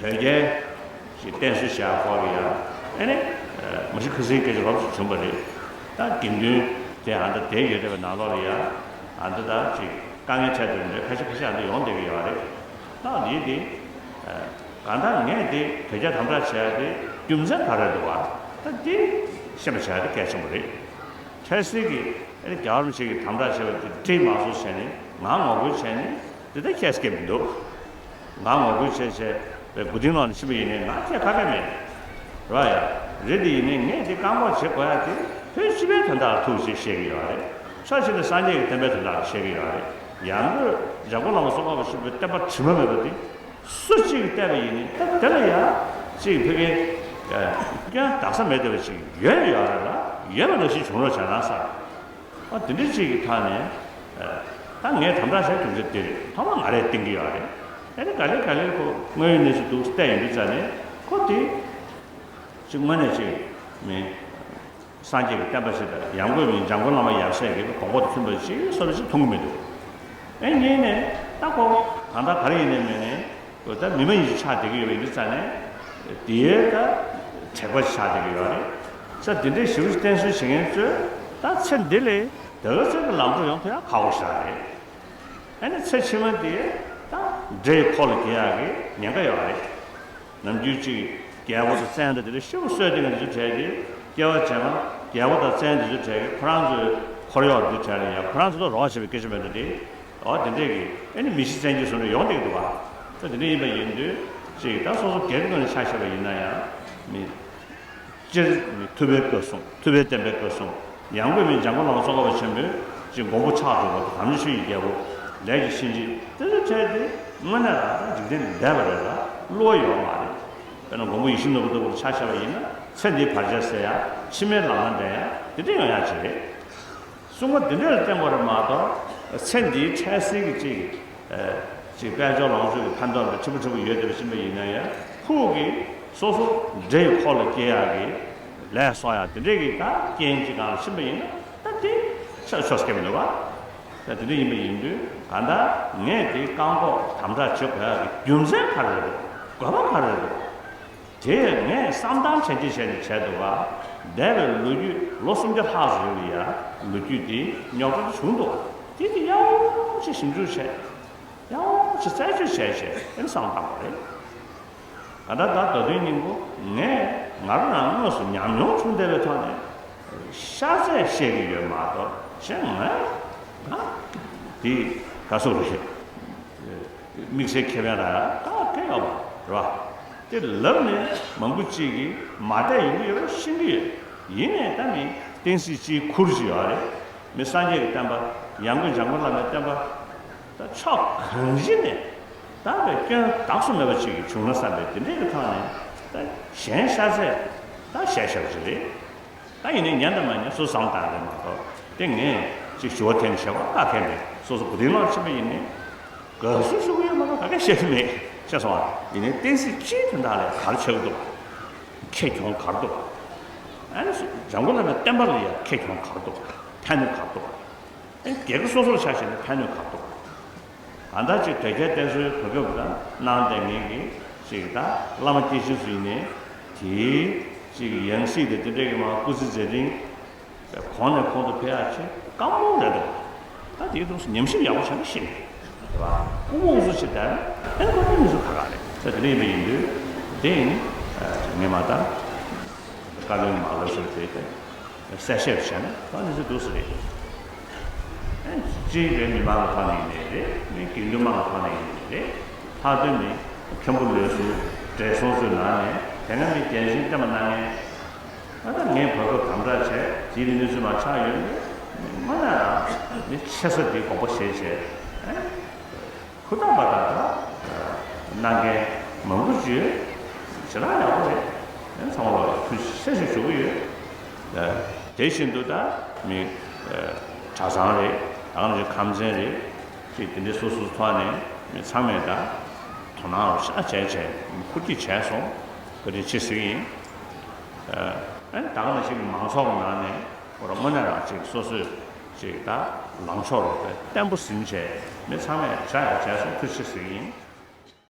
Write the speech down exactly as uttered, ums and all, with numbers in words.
དོལ་རྒྱལ་གྱི་བསྟེན་གསོལ་བྱ་སྐོར་ལ་ཡ། ཨེ་ནི། མ་གཞི་ཁ་སང་སྐད་ཆ་རོབ་ཙམ་བྱུང་བ་རེད། ད་དགེ་འདུན་དེ་ཨ་མདའ་དེ་ཡོད་བསྡད་པའི་ནང་ལོགས་ལ་ཡ། ཨ་མདའ་ད་ཅིག་དཀའ་ངལ་འཕྲད་དུས་འདྲ་ཁ་ཤས་ཁ་ཤས་ཨ་མདའ་ཡོང་བསྡད་ཀྱི་ཡོད་རེད། ད་འདི་དེ། གང་ལྟར་ངས་དེ་དོལ་རྒྱལ་དམ་དྲག་བྱས་ཏེ་རྒྱུ་མཚན་ག་རེ་འདུག་བ། ད་དེ་ཤེས་པ་བྱས་ཏེ་གལ་ཆེན་པོ་རེད། འཕྲལ་སེལ་གྱི་ཨེ་ནི་རྒྱལ་བ་རིན་པོ་ཆེ་གི་དམ་དྲག་བྱས་པ་དེ་འགྲིག་མ་སོང་བྱས་ནས་ང་ངོ་རྒོལ་བྱས་ནས་དེ་ལྟར་ཁྱད་སྐྱེ་མི་འདུག་ང་ངོ་རྒོལ་བྱས་བྱས་པའི་མགོ་རྟིང་སློག་ནས་ཕྱིན་པ་ཡིན་ནའི་ང་ཁྱད་ཁ་ཁ་མེད། རེད་བ་ཡ། རེད་དེ་ཡིན་ནའི་ངས་དེ་བཀག་འགོག་བྱེད་དགོས་ཡ་དེ་བོད་སྤྱི་པའི་དོན་དག་ལ་ཐུག་ཅེས་བཤད་ཀྱི་ཡོད་རེད། ཕྱོགས་གཅིག་ནས་སངས་རྒྱས་ཀྱི་བསྟན་པའི་དོན་དག་ལ་བཤད་ཀྱི་ཡོད་རེད། ཡང་སྒོས་འཇམ་མགོན་བླ་མ་ཙོང་ཁ་པ་ཆེན་པོའི་བསྟན་པ་དྲི་མ་མེད་པ་དེ་སུ་གཅིག་གིས་བལྟས་པ་ཡིན་ནའི་ད་དེ་ལ་ཡ་གཅིག་ཕ་གིའི་སྐྱོན་འདག་ས་མེད་བསྡད་པ་ཅིག་ཡོད་ཡོད་རེད་ལ། ཡོད་པ་ནང་བཞིན་བྱུང་རོགས་བྱས་ན་ས། ཨ་དེ་འདྲ་གཅིག་གི་ཐད་ནས་ད་ངས་དམ་དྲག་བྱས་རྒྱུ་མཚན་དེ་རེད། ཐོག་མ་ང་རས་བསྟན་གྱི་ཡོད་རེད། ཨ་ནི་ག་ལེ་ག་ལེ་ཁོ་དངོས་ཡོད་གནས་ཚུལ་འདུག་བལྟས་ཡོང་དུས་ཙ་ནས་ཁོ་དེ་ཅིག་དངོས་གནས་ཅིག་མིན། སངས་རྒྱས་ཀྱི་བསྟན་པ་ཞིག་དང་ཡང་སྒོས་མིན་འཇམ་མགོན་བླ་མ་ཡབ་སྲས་ཀྱི་དགོངས་པ་དང་མཐུན་པ་ཅིག་བཟོ་འདྲ་ཅིག་མཐོང་གི་མི་འདུག་ཨེ་གཉིས་ནས་ད་ཁོ་གང་ལྟར་ག་རེ་ཡིན་ནའི་མིན་ནའི་ད་མི་མ་ཡིན་ཅིག་ཆགས་བསྡད་ཀྱི་ཡོད་པ་ཡིན་དུས་ཙ་ནས་དེའི་ད་དྲེགས་པ་ཅིག་ཆགས་བསྡད་ཀྱི་ཡོད་རེད། ས་དེ་འདྲའི་ཞེ་པོ་ཅིག་བསྟེན་གསོལ་བྱེད་མཁན་ཚོས་ད་ཚེ་འདི་ལས་ད་ག་ཚོད་ཀྱི་ལམ་འགྲོ་ཡོང་ཐུབ་ཡ་ཁག་པོ་ཞིག་རེད། ཨ་ནི་ཚེ་ཕྱི་མ་དེ་ད་འདྲེ་ཡི་ཁོག་ལ་འགྱེལ་ཡག་གི་ཉེན་ཁ་ཡོད་རེད། ནམ་རྒྱུན་ཅིག་རྒྱལ་པོ་དང་བཙན་དང་དེ་འདྲ་ཤི་བོ་གསོད་དེ་ང་ཚོ་གྲས་ཀྱི་སྐྱེ་བ་རྗེས་མ་རྒྱལ་པོ་དང་བཙན་དེ་ཚོ་གྲས་ཀྱི་ཁོ་རང་ཚོའི་འཁོར་གཡོག་འདི་གྲས་ལ་ཡང་ཁོ་རང་ཚོ་ལ་རོགས་བྱེད་པའི་སྐད་ཆ་མེད་འགྲོ་དེ། འོ་དེ་འདྲས་ཀྱི་ཨ་ནི་མི་ཤི་བཙན་གྱིས་བཟུང་ནས་ཡོང་བསྡད་ཀྱི་འདུག་བ། ད་དེ་འདྲ་ཡིན་པ་ཡིན་དུས་ཅིག་ད་སོ་སོ་སྒེར་གྱི་ངོས་ནས་ཆ་བཞག་པ་ཡིན་ན་ཡང་མི། སྤྱིར་ཐུབ་པའི་སྐུ་གསུང་། ཐུབ་པའི་བསྟན་པའི་སྐུ་གསུང་། ཡང་སྒོས་མིན་འཇམ་མགོན་བླ་མ་ཙོང་ཁ་པ་ཆེན་པོའི་ཅིག་མགོན་པོ་ཕྱག་དྲུག་པ་དང་། དམ་ཆོས་ཆོས་ཀྱི་རྒྱལ་པོ། ལས་ཀྱི་གཤིན་རྗེ། དེ་ཚོ་འཕྲལ་དེ་དངོས་གནས་རང་རང་འཇིག་རྟེན་ལས་འདས་པ་རེད་ལ། བསླུ་བ་ཡོད་མ་རེད། དཔེར་ན་མགོན་པོ་ཡིད་བཞིན་ནོར་བུ་ལྟ་བུར་ཆ་བཞག་པ་ཡིན་ན་ཚེ་འདིའི་བར་ཆད་སེལ་ཡ། ཕྱི་མའི་ལམ་སྣ་འདྲེན་ཡ་དེ་འདྲ་ཡོང་ཡ་ཅིག་རེད། གསུང་ངོ་འདི་འདྲ་ལ་བརྟེན་དགོས་རེད་མ་གཏོགས་ཚེ་འདིའི་འཕྲལ་སེལ་གྱི་ཅིག་ཅིག་དཔལ་འབྱོར་ལོངས་སྤྱོད་ཀྱི་ཕན་ཐོགས་འདྲ་ཕྲན་བུ་ཕྲན་བུ་ཡོད་བསྡད་པ་ཕྱིན་པ་ཡིན་ན་ཡང་ཁོ་གིས་སོ་སོ་འདྲེ་ཡི་ཁོག་ལ་སྐྱེ་ཡག་གི་ལས་གསོག་ཡག་དེ་འདྲའི་གི་ད་རྐྱེན་གཅིག་སྒང་ལ་ཕྱིན་པ་ཡིན་ན་ད་དེ་ཆགས་ཆོག་སྐད་མི་འདུག་བ། ད་དེ་འདྲ་ཡིན་པ་ཡིན་དུས་གང་ལྟར་ངས་དེ་བཀག་འགོག་དམ་དྲག་བྱེད་དགོས་ཡག་གི་རྒྱུ་མཚན་ག་རེ་རེད་འདུག་དགོས་པ་ག་རེ་རེད་འདུག་དེ་ངས་བསམ་གཏམ་བྱས་རྗེས་བྱས་ནས་བྱས་འདུག་ག་འདས་པའི་ལོ་རྒྱུས་ལོ་སུམ་བརྒྱ་ལྷག་ཙམ་ཡོད་པའི་ཡ་ལོ་རྒྱུས་དེ་རྙོག་དྲ་བྱུང་འདུག་ག་དེ་དེ་ཡག་པོ་ཅིག་ཞིབ་འཇུག་བྱས། ཡག་པོ་ཅིག་རྩད་གཅོད་བྱས་བྱས་ཨེ་ནི་བསམ་བཏང་བ་རེད། ག་ད་ད་ད་དོན་སྙིང་པོ་ངས་ང་རང་རང་དངོས་སུ་ཉམས་མྱོང་བྱུང་བསྡད་པའི་ཐོག་ནས་ཤ་ཚ་བཤད་ཀྱི་ཡོད་མ་གཏོགས་གཞན་ང་ང་དེ་ག་སོགས་རེད། དམིགས་བསལ་ཁེ་ཕན་རག་ཡ་ད་ག་ཡོད་མ་རེད་བ། དེ་ལབ་ནས་མང་པོ་ཅིག་གིས་མ་བསྡད་ཡོང་གི་ཡོད་པ་ཤེས་ཀྱི་ཡོད། ཡིན་ནའི་ད་མི་བསྟན་སྲིད་སྤྱིའི་ཁུར་ཅིག་ཡོད་རེད། མི་སངས་རྒྱས་ཀྱི་བསྟན་པ་ཡང་སྒོས་འཇམ་མགོན་བླ་མའི་བསྟན་པ་ད་ཕྱོགས་གང་ཅི་ནས་ད་བའི་སྐྱོན་དག་སུ་མེད་པ་ཅིག་བྱུང་ན་བསམ་པའི་དེ་འདྲའི་གི་ཐོག་ནས་ད་གཞན་ཤ་ཚ་ད་བཤད་བཤད་པ་ཅིག་རེད། ད་ཡིན་ནའི་ཉན་དང་མ་ཉན་སོ་སོ་བསམ་བཏང་རེད་མ་གཏོགས་དེ་ངས་ཅིག་ཞུ་བ་དེ་ནས་བྱེད་པ་བཀག་མཁན་རེད། སོ་སོ་གོ་དེ་ནང་ཕྱིན་པ་ཡིན་ནའི་དགའ་བསུ་ཞུ་གི་ཡོད་མ་གཏོགས་ག་གེ་བཤད་གི་མེད། ཤེས་སོང་ཨ། ཡིན་ནའི་བསྟན་སྲིད་སྤྱིའི་དོན་དག་ལ་ག་རེ་ཆགས་ཀྱི་འདུག་ཁེ་གྱོང་ག་རེ་འདུག་ཨ་ནི་འཇམ་མགོན་བླ་མའི་བསྟན་པ་ལ་ཡང་ཁེ་གྱོང་ག་རེ་འདུག་ཕན་གནོད་ག་རེ་འདུག་ཨ་ནི་རྒྱལ་ཁབ་སོ་སོར་ཆ་བཞག་ན་ཕན་གནོད་ག་རེ་འདུག་གང་ལྟར་ཅིག་དོལ་རྒྱལ་བསྟེན་གསོལ་གོ་སྐབས་དང་གནང་བསྡད་མཁན་གྱི་ཅིག་ད་བླ་མ་སྐྱེས་ཆེན་ཚོ་ཡིན་ནའི་དེའི་ཅིག་ཡང་སྲིད་དེ་དེ་འདྲ་གི་མ་སྐུ་ཚེ་མཛད་རིང་གོང་ནས་གོང་དུ་འཕེལ་ཡག་ཆེད་དཀའ་མོ་རེད་འདུག་ད་དེའི་ཐོག་སུ་ཉམས་ཞིབ་ཡག་པོ་བྱས་ན་ཤེས་ནས་རེད་བ། སྐུ་ངོ་འུ་ཚོ་ཆེ་དར་ཨེ་ཁོ་ཁོ་མི་ཚོ་ཁ་ཁ་རེད་ས། དེ་འདྲ་ཡིན་པ་ཡིན་དུས་དེ་ཡིན་ངས་མ་ད་བཀའ་བློན་མ་ལ་ཟེར་དེ་དེ། གསལ་བཤད་བྱས་ན་ད་ནི་ཚོ་འདུག་སེ་རེད། ཨེ་སྤྱིའི་བོད་མི་མང་གི་ཐོག་ནས་ཡིན་ནའི་རེད། མི་དགེ་འདུན་མང་གི་ཐོག་ནས་ཡིན་ནའི་རེད། ལྷག་དོན་ནི་མཁན་པོ་ལས་ཟུར་བགྲེས་སོང་ཚོའི་ནང་ནས་དེ་སྔ་མི་རྒྱལ་ཆེན་བསྟན་པ་གནང་མཁན། ད་ལྟ་ངས་བར་སྐབས་དམ་དྲག་བྱས་དེའི་གནས་ཚུལ་མ་ཆགས་ཡོད་ནི་དངོས་གནས་རང་ནི་ཆེ་ས་དེའི་དགོངས་པ་བཞེས་བྱས། ཧུར་ཐག་པ་དང་ད་གནང་མཁན་མང་པོ་ཅིག་ཡོད། ཞེ་དྲག་ཡག་པོ་རེད། ཚང་མ་ལ་ཐུགས་རྗེ་ཆེ་ཞུ་གི་ཡོད། དེ་བཞིན་དུ་ད་མི་གྲྭ་ཚང་རེད། ད་ག་ནང་བཞིན་ཁམས་ཚན་རེད། ཅིག་དེ་འདྲའི་སོ་སོའི་ཐོག་ནས་མི་ཚང་མས་ད་དོ་སྣང་རུ་ཤ་བྱས་བྱས་ཧུར་གྱིས་བྱས་སོང་། བཀའ་དྲིན་ཆེ་ཟེར་གྱི་ཡིན། ད་ག་ནང་བཞིན་མང་ཚོགས་ཀྱི་ནང་ནས་ཁོ་རང་དངོས་གནས་རང་ཅིག་སོ་སོས་ཅིག་ད་ལངས་ཕྱོགས་རུ་བརྟན་པོ་ཟིན་བྱས་མི་ཚང་མས་བྱ་ཡག་བྱས་སོང་། ཐུགས་རྗེ་ཆེ་ཟེར་གྱི་ཡིན།